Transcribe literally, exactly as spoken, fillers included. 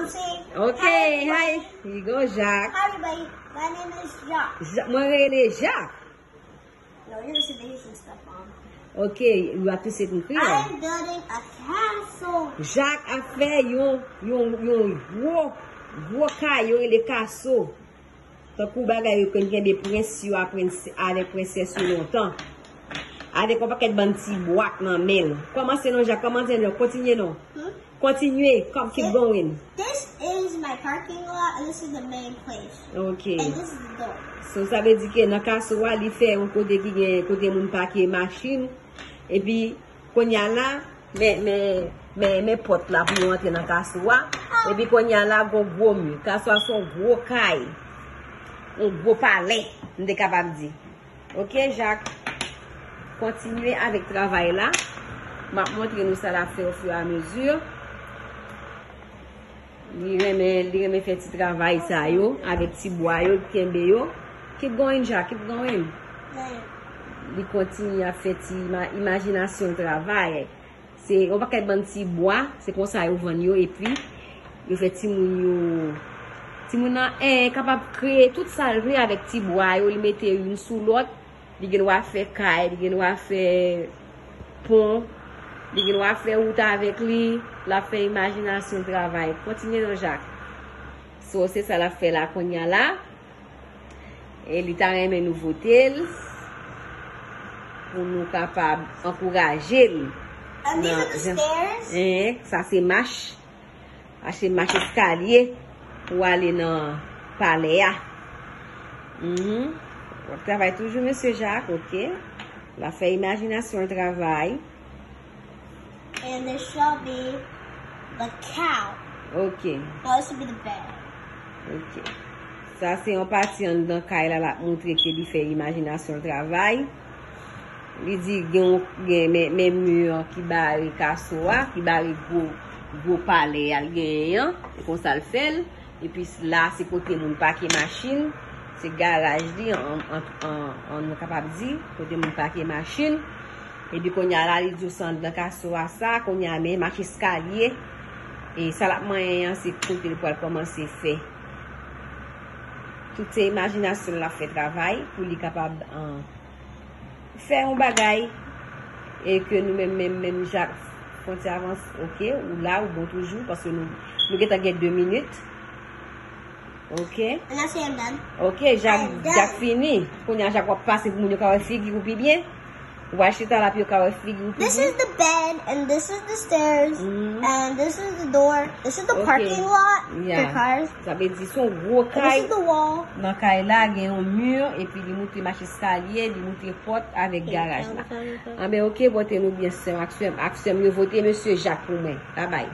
Ok, hi. Here you go, Jacques. Hi, everybody. My name is Jacques. Ja- Mwen rele Jacques. No, you're gonna say the Haitian stuff, Mom. Ok, you have to say it in Creole. I'm building a castle. Jacques ap fè yon, yon, yon gwo, gwo kay, yo rele kaso. Tankou bagay yo konn kenbe prens yo a prens-, avèk prensès yo lontan. Avèk yon pakèt bann ti bwa nan men l. Kòmanse non, Jacques, kòmanse non, kontinye non. Hmm? Kontinye, come, keep going. This is my parking lot, and this is the main place. Ok. And this is the door. So, sa vle di ke nan kaso a, li fè yon kote ki gen, kote moun pake machin. Epi, kounye a la, men, men, men, men pòt la pou yo antre nan kaso a. Epi, kounye a la, gon gwo mi. Kaso a se yon gwo kay. Yon gwo palè, m te kapab di. Ok, Jacques, kontinye avèk travay la. M ap montre nou sa l ap fè au fur et à mesure. Li renmen, li renmen fè ti travay sa yo, avèk ti bwa yo, li kenbe yo. Keep going, Jacques, keep going. Li kontinye ap fè ti ima-, imajinasyon travay. Se yon pakèt bann ti bwa, se konsa yo vann yo, epi yo fè timoun yo, timoun nan, eh, kapab kreye tout sa l vle avèk ti bwa yo, li mete youn sou lòt, li gen dwa fè kay, li gen dwa fè pon, li gen dwa fè wout avèk li, l ap fè imajinasyon travay. Kontinye non, Jacques. So, se sa l ap fè la kounye a la. E li ta renmen nou vote l pou nou kapab ankouraje l. And these are the stairs. Eh, sa se mach. Achte mach eskalye pou ale nan palè a. Mhm. W ap travay toujou, mesye Jacques, ok? L ap fè imajinasyon l travay. And there shall be the cow. Ok. No, this will be the bed. Ok. Sa se yon pati anndan kay la, l ap montre ke li fè imajinasyon l travay. Li di gen, gen men, men mi an ki bare kaso a, ki bare gwo, gwo palè a l genyen an. Se konsa l fè l. Epi la, se kote moun pake machin. Se garaj li, an, an, an, an, nou kapab di, kote moun pake machin. Epi kounye a la, li di w se anndan kaso a sa, kounye a men mach eskalye. E sa l ap manyen an, se kote l pral kòmanse fè. Tout se imajinasyon l ap fè travay pou li kapab, an, fè yon bagay. E ke nou menm, menm, menm, Jacques, fon ti avanse, ok, ou la, ou bon toujou, paske nou, nou gentan gen de minit. Ok. And I say I'm done. Ok, Jacques, I'm done. Jacques fini. Kounye a, Jacques, w ap pase pou moun yo ka wè figi w pi byen. Ou pral chita la pou yo ka wè figi w pi byen. This is the bed, and this is the stairs, mhm, and this is the door. This is the, ok, parking lot, yeah, for cars. Sa vle di se yon gwo kay. And this is the wall. Nan kay la, gen yon mi, epi li moute mach eskalye, li moute pòt avèk garaj la. Anben, ok, pote nou byen, sè m ak sè m. Ak sè m yo vote mesye Jacques pou mwen. Babay.